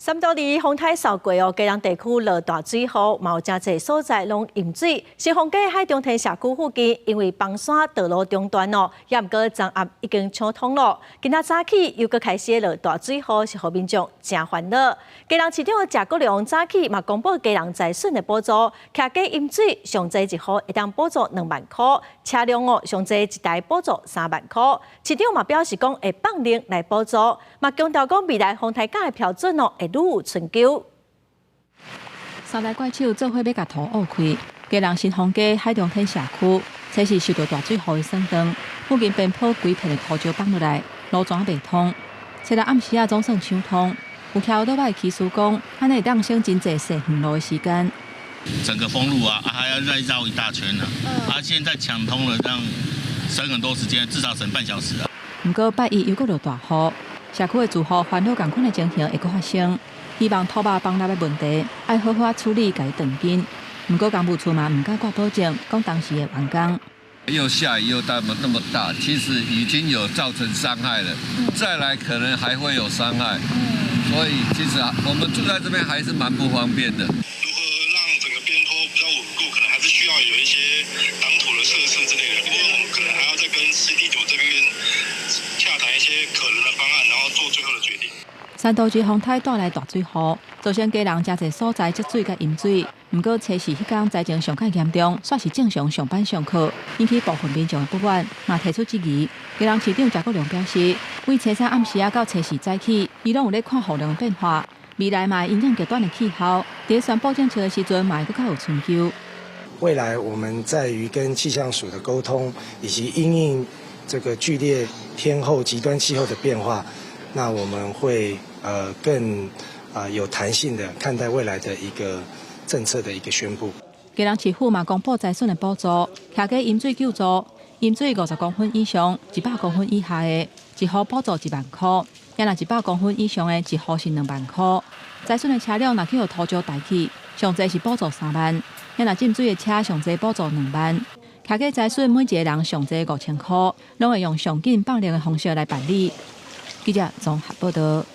三都二風颱掃過哦，基隆地區落大水雨，嘛有誠濟所在攏淹水。新豐街海中天社區附近，因為崩山道路中斷哦，也毋過昨暗已經搶通咯。今仔早起又閣開始落大水雨，是予民眾誠煩惱。基隆市長謝國樑早起嘛公布基隆災損的補助，騎機淹水上濟一戶會當補助2萬箍，車輛哦上濟一台補助3萬箍。市長嘛表示講會放令來補助，嘛強調講未來風颱假的標準哦會愈有春秋。三大怪手做伙欲共塗挖開，基隆新豐街海中天社區，這是受著大水雨的損斷，附近邊坡規片的土石崩落來，路全袂通。昨日暗時仔總算搶通，有騎歐多擺騎士講，按呢會當省真濟踅遠路的時間。整個封路啊，還要再繞一大圈呢。啊，現在搶通了，這樣省很多時間，至少省半小時啊。毋過拜一又閣落大雨，社區的住戶煩惱仝款的情形會閣發生，希望土壙崩落的問題愛好好處理，共伊斷根。毋過工務處嘛毋敢掛保證，講當時會完工。又下雨又大那麼大，其實已經有造成傷害了，再來可能還會有傷害，所以其實啊，我們住在這邊還是蠻不方便的。如何讓整個邊坡比較穩固，可能還是需要有一些擋土的設施之類的。因為我們可能還要再跟市地這邊洽談一些可能的方案，然後做最後的決定。三都二風颱帶來大水雨，造成基隆誠濟所在積水佮淹水。毋過初四彼工災情上較嚴重，煞是正常上班上課，引起部分民眾的不滿，嘛提出質疑。基隆市長謝國樑表示，對初三暗時仔到初四早起，伊攏有咧看雨量的變化，未來嘛會因應極端的氣候，佇宣布政策的時陣嘛會閣較有春秋。未來我們在於跟氣象署的溝通，以及因應這個劇烈天候、極端氣候的變化，那我們會更有彈性的看待未來的一個政策的一個宣布。基隆市府嘛公布災損的補助，騎機淹水救助，淹水50公分以上、100公分以下的，一戶補助1萬箍；也若100公分以上的，一戶是2萬箍。災損的車輛若去予土石帶去，上濟是補助3萬；也若浸水的車上濟補助2萬。騎機災損每一個人上濟5000箍，攏會用上緊放令的方式來辦理。記者綜合報道。